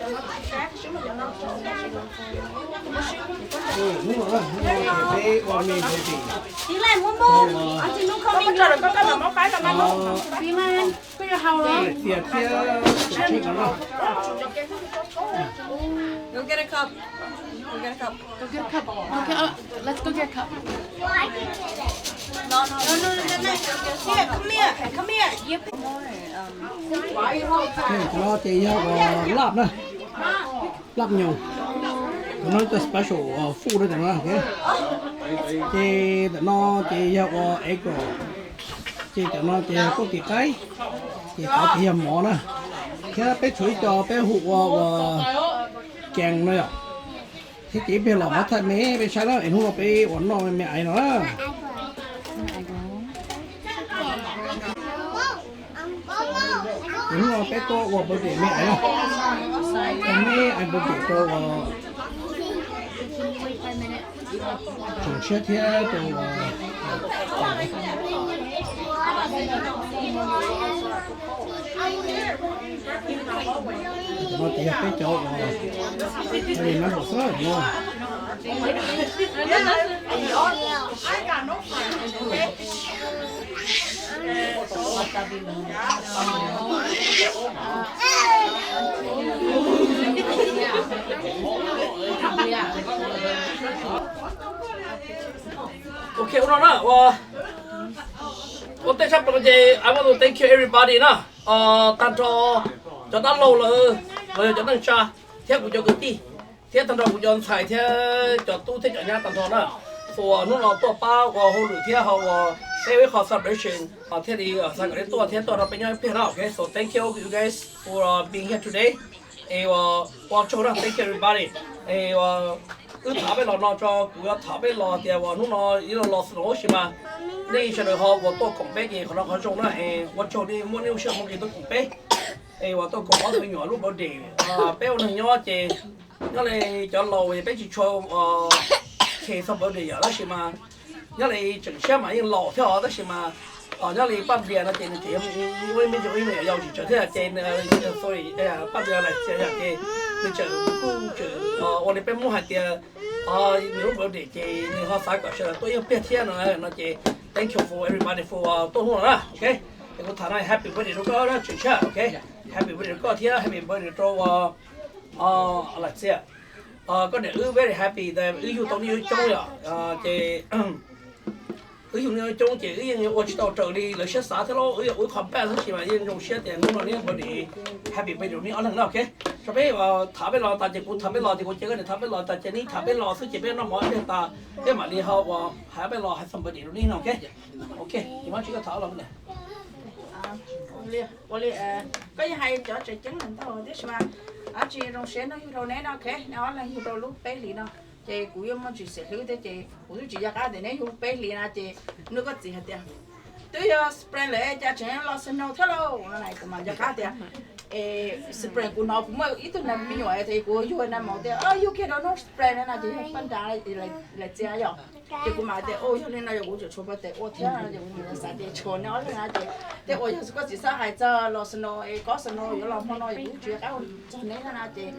Hnub no, hnub no ces peb ua me ntxuav tim, tias thiab tus tsheb no. Go get a cup. Go get a cup. Go get a cup. Okay, uh, let's go get a cup. No, no, no, no, no, no. Here, come here, come here. You pick. Tus no ces yog ua laj na, laj nyoos. Tus no yog special food na tus no. Ces ntawm no ces yog ua egg roll. Ces cov no ces yog tuaj tim qaib, ces cov ces yog mov na. Thiab peb tshuav ib co peb hu ua ua kees no yom. Thiab ces ib pliag los muab thaij me peb saib na, es hnub no peb ua noj me me aiv no na. Es hnub no peb tuaj ua birthday me aiv na. Ua me aiv birthday rau ua tsoom tshiab thiab rau ua no ces yog peb cov uas li nab npaum xwb no. Ok, ua no na, ua ua ntej tshaj plaws ces I want to thank you everybody na. Tag nrho cov dab laug lawm, los yog cov neej tsa, thiab kuv cov kwv tij, thiab tag nrho kuv cov ntxhais thiab cov tub thiab cov nyab tag nrho na, uas hnub no tuaj pab ua hauj lwm thiab ho ua peb ua ib qho celebration, thiaj li xav kom nej tuaj thiab tuaj nrog peb nyob ib pliag na. Ok, so thank you you guys for being here today. Es ua ua tsaug na, thank you everybody. Es ua wb tham peb los no tso, kuv yuav tham peb los tias uas hnub no ib los los xwb los sis mas nej sawv daws ho uas tuaj koom peb ces qhov no qhov zoo na. Es ua tsaug nej muab nej lub sij hawm muaj nqis tuaj koom peb, es uas tuaj koom ob tug me nyuam lub birthday. Peb ua neeg nyob ces nyob li cov laus es peb tsis tshua khes txog birthday yom, tab sis mas nyob li tseem tshiab mas yeej laus thiab os, tab sis mas nyob li Paj Nplias no ces nws tseem ua ib me ntsis ua ib me nyuam yaus tsis tsawg thiab ces, sorry, Paj Nplias Lais Txias yom, ces nws tseem kuj tseem ua li peb Hmoob hais tias nws lub birthday ces nws ho xav kom sawv daws tuaj ib pliag thiab no, no ces thank you for everybody for tuaj hnub no na. Ok, es kuv tham no happy birthday rau koj na tseem tshiab. Ok, happy birthday rau koj thiab happy birthday rau Lais Txias. Koj niam, wb very happy that wb yug tau nej coob coob yom, ces wb yug nej coob coob ces wb yeej ua tsis tau raws li lawv siab xav thiab lauj, wb yog ua ib qho bad tab sis mas yeej zoo siab tias hnub no nej birthday, happy birthday rau nej ob leeg na. Ok, tso peb tham peb los tas ces kuv tham peb los ces kuv cia koj niam tham peb los tas ces nej tham peb los xwb ces peb noj mov ib pliag tas peb mam li ho uas hais peb los hais txog birthday rau nej no. Ok, ok, ces muab tsis koj tham los ne. Ua li, koj yeej hais cov tseem ceeb lawm ntag tiam sis mas tsis zoo siab noj yug rau neb no, ok, neb ob leeg yug rau lub peb hlis no ces kuv yuav muaj ntsis xiam hlwb thiab ces kuv twb tsis nco qab tias neb yug peb hlis na ces nug koj txiv hais tias twb yog spring lawm cas tseem los snow thiab lauj no na, kuv mas nco qab tias spring kuv hnov kuv muaj ib tug me nyuam es kuv yug na mas tias yug kiag rau hnub spring no na ces yog Paj Nplias Lais Txias yom. Ces kuv mam tias yog li no yog kuv tseem tshuav birthday ua thiab no ces kuv xav tias tshuav neb ob leeg na ces tej uas yog koj txiv xav hais txog los snow es kob snow yuav los hmo no es kuv tsis nco qab txog neb na ces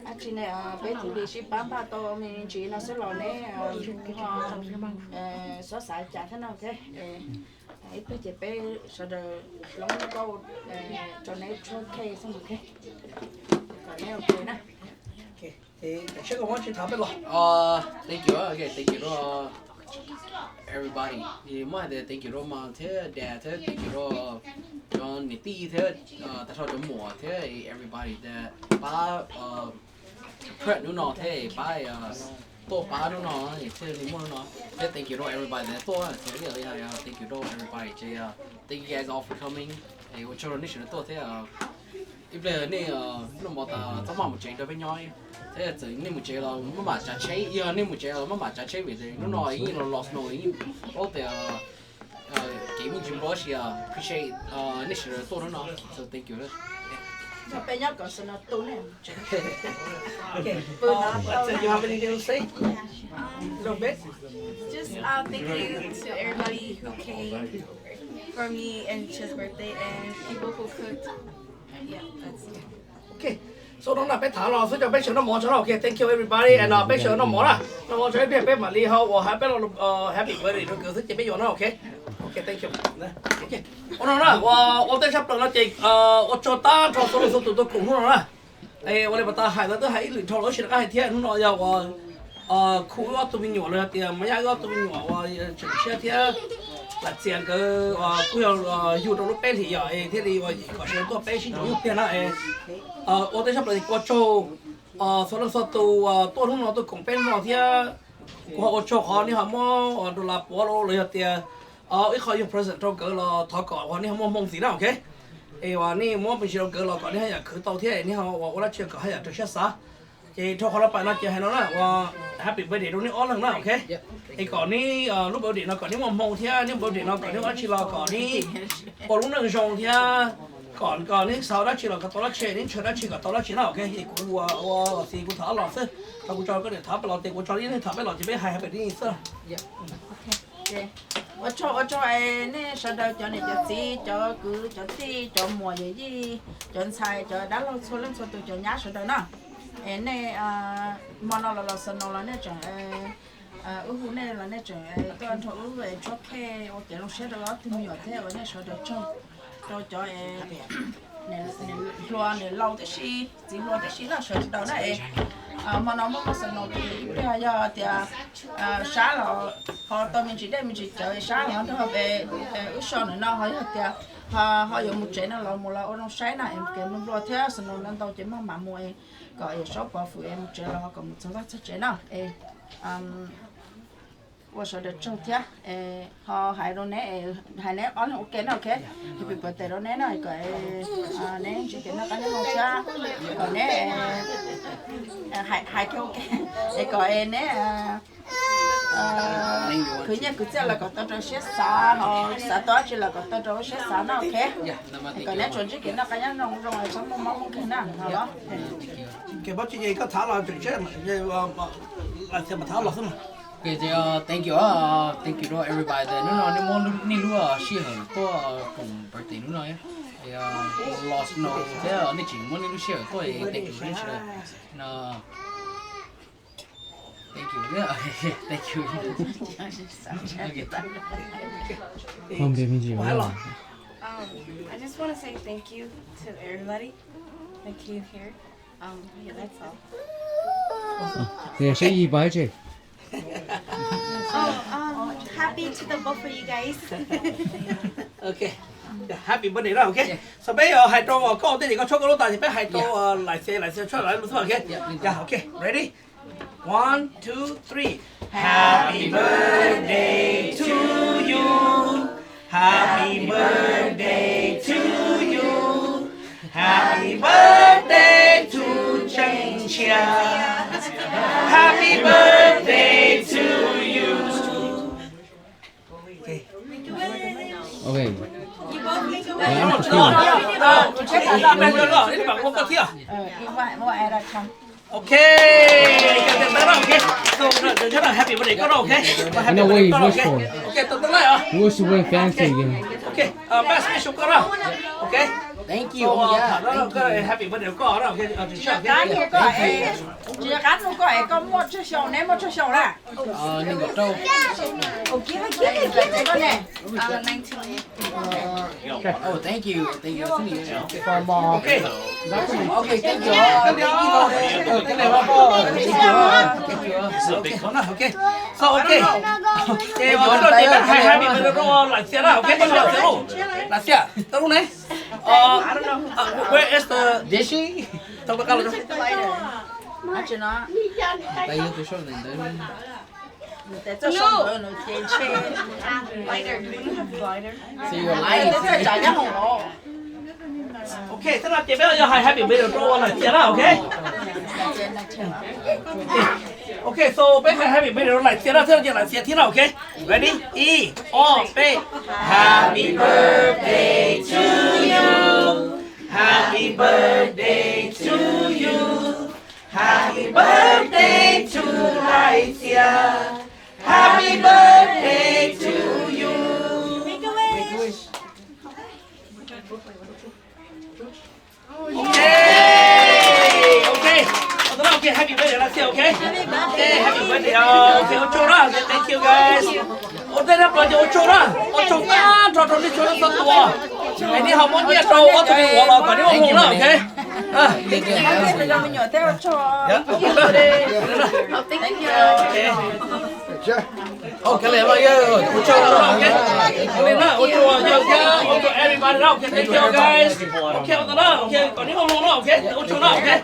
dab tsi ne, peb thiaj li sib pab npaj tau me ntsis no xwb los neb ho xob xav cas thiab no, ok. Ib pliag ces peb sawv daws hloov nkauj rau neb tshub cake xwb, ok, kom neb ok na. Ces seb koj muab tsis tham peb los. Thank you, ok, thank you rau everybody. Muab hais tias thank you rau mom thiab dad thiab thank you rau cov niam tij thiab tag nrho cov muam thiab everybody pab prep hnub no thiab pab tuaj pab hnub no thiaj li muaj hnub no. Thiab thank you rau everybody tuaj, thank you rau everybody, thank you guys all for coming. Ua tsaug rau nej sawv daws tuaj thiab ib pliag nej noj mov tas txhob maj mus tsev, nrog peb nyob. Thiab txawm nej mus tsev los maj mam tsav tsheb, yog nej mus tsev los maj mam tsav tsheb vim hnub no yeej los los snow, yeej paub tias kev me ntsis npau si. Appreciate nej sawv daws tuaj hnub no, so thank you. Peb nyob kom snow tu ne. Okay. So you have anything to say? A little bit? Just uh, thank you to everybody who came for me and Chad's birthday and people who cooked. Yeah, that's it. Okay. Xub no na peb tham los xwb, peb sawv noj mov tso na, ok, thank you everybody, and peb sawv noj mov na, noj mov tso ib pliag peb mam li ho ua hais peb los happy birthday rau nkawd xwb ces peb yuav na, ok, ok, thank you. Ua no na, ua tej tshaj plaws no ces ua tsaug tag nrho txhua leej txhua tus tuaj koom hnub no na. Ua li pas tas hais ntawd twb hais ib lwm dhau los sis rov qab hais thiab, hnub no yog uas khu wb ob tug me nyuam los yog tias Maiv Yaj wb ob tug me nyuam uas tseem tshiab thiab Lam Txias nkawd kuj yog yug rau lub peb hlis yom, es thiaj li uas kom sawv daws tuaj peb sib ntsib ib pliag na. Ua tej tshaj plaws ua tsaug txhua leej txhua tus tuaj hnub no tuaj koom peb hnub no thiab kuv ho ua tsaug qhov nej ho muab dollar puav los yog tias ib qho yog present rau nkawd los thov kom uas nej ho muaj hmoo ntxiv na, ok. Es uas nej muab me ntsis rau nkawd los kom nej haj yam khwv tau thiab nej ho uas ua dab tsi kom haj yam raws siab xav. Ces dhau qhov no pais no ces hais no na, uas happy birthday rau nej ob leeg na, ok. Es kom neb lub birthday no kom neb muaj hmoo thiab neb birthday no kom neb ua dab tsi los kom neb ua lub neej zoo thiab kom, kom neb xav ua dab tsi los kom tau dab tsi, neb ntshaw dab tsi kom tau dab tsi na, ok. Es kuv ua ua txiv kuv tham los xwb, tau kuv tso koj niam tham los ces kuv tso ib leeg tham peb los ces peb hais happy birthday xwb. Ua tsaug, ua tsaug nej sawv daws cov niam cov txiv, cov kwv cov tij, cov muam yawm yij, cov ntxhais, cov dab laug txhua leej txhua tus, cov nyab sawv daws na. Es nej hmo no los los snow los nej tseem, wb hu nej los nej tseem tuaj nrog wb tshuab khej ua kev zoo siab rau ob tug me nyuam thiab ua nej sawv daws tsaug rau cov hluas niam laus tib si, txiv hluas tib si na sawv daws na es hmo no muaj muaj snow ces ib pliag yog tias sab los ho tau me ntsis dej me ntsis cawv sab los nrog wb so ntawm no ho yog tias ho yuav mus tsev no los mus los ua zoo saib na es kev nplua nplua thiab snow ntau ntau ces maj mam mus es kom yawm saub pov hwm es mus tsev los ho kom mus txog vaj txog tsev na es ua sawv daws tsaug thiab. Ho hais rau neb, hais neb ob leeg ua ke na, ok. Happy birthday rau neb na, kom neb ntsib kev noj qab nyob zoo thiab kom neb hais, hais kiag ua ke es kom neb khwv nyiaj khwv txiaj los kom tau rau siab xav, ho xav tau dab tsi los kom tau rau siab xav na, ok. Kom neb tsuas ntsib kev noj qab nyob zoo zoo txhob muaj mob muaj nkeeg na, ho los. Koj tham los tseem tshiab, Lam Txias mas tham los xwb mas. Ok, thank you, thank you rau everybody ntawm hnub no nej muab nej lub sij hawm tuaj koom birthday hnub no. Los snow thiab nej tseem muab nej lub sij hawm tuaj, thank you, thank you, thank you. Um, I just want to say thank you to everybody that came here. Um, yeah, that's all. Yeah, say bye, Jay. Oh, um, happy to the both of you guys. Ok, happy birthday na, ok. So peb hais rau koj ua ntej ces koj tshuab koj lub tas ces peb hais rau Lam Txias, Lam Txias tshuab Lam Txias xwb, ok. Ok, ready? One, two, three. Happy birthday to you. Happy birthday to you. Happy birthday to Tseem Tshiab. Happy birthday to you. Ok. Ok, happy birthday koj no, ok. Happy birthday koj no, ok. Ok, tau tau lawm os. What's the word fancy again? Ok, best wishes koj no. Ok. Thank you. Happy birthday koj no, ok. Tsis yog qab nug koj es koj muaj tsawg xyoo, neb muaj tsawg xyoo na? Koj ne? Oh, thank you, thank you. Ok, ok, thank you. Thank you. Ok, so ok. Ces ua ntej no ces peb hais happy birthday rau Lam Txias na, ok, peb Lam Txias lauj. Lam Txias, tau lub ne? Where is the, did she? Tau peb qab los. Ok, txoj no ces peb yog hais happy birthday rau Lam Txias na, ok. Ok, so peb hais happy birthday rau Lam Txias na, thiab ces Lam Txias thiab na, ok. Ready? Ib, ob, peb. Happy birthday to you. Happy birthday to you. Happy birthday to Lam Txias. Happy birthday to you. Make a wish. Ok. Okay, happy birthday. Okay, ua tsaug na. Okay, thank you guys. Ua tej nab plas ces ua tsaug na. Ua tsaug tag nrho rau nej txhua leej txhua tus. Es nej ho muab nyiaj rau ob tug me nyuam los kom nej muaj hmoo na, okay? Ua tsaug na, okay? Ua tsaug na, ua tsaug yawg thiab ua tsaug everybody na, okay, thank you guys. Okay, ua tsaug na, okay, kom nej muaj hmoo na, okay, ua tsaug na, okay.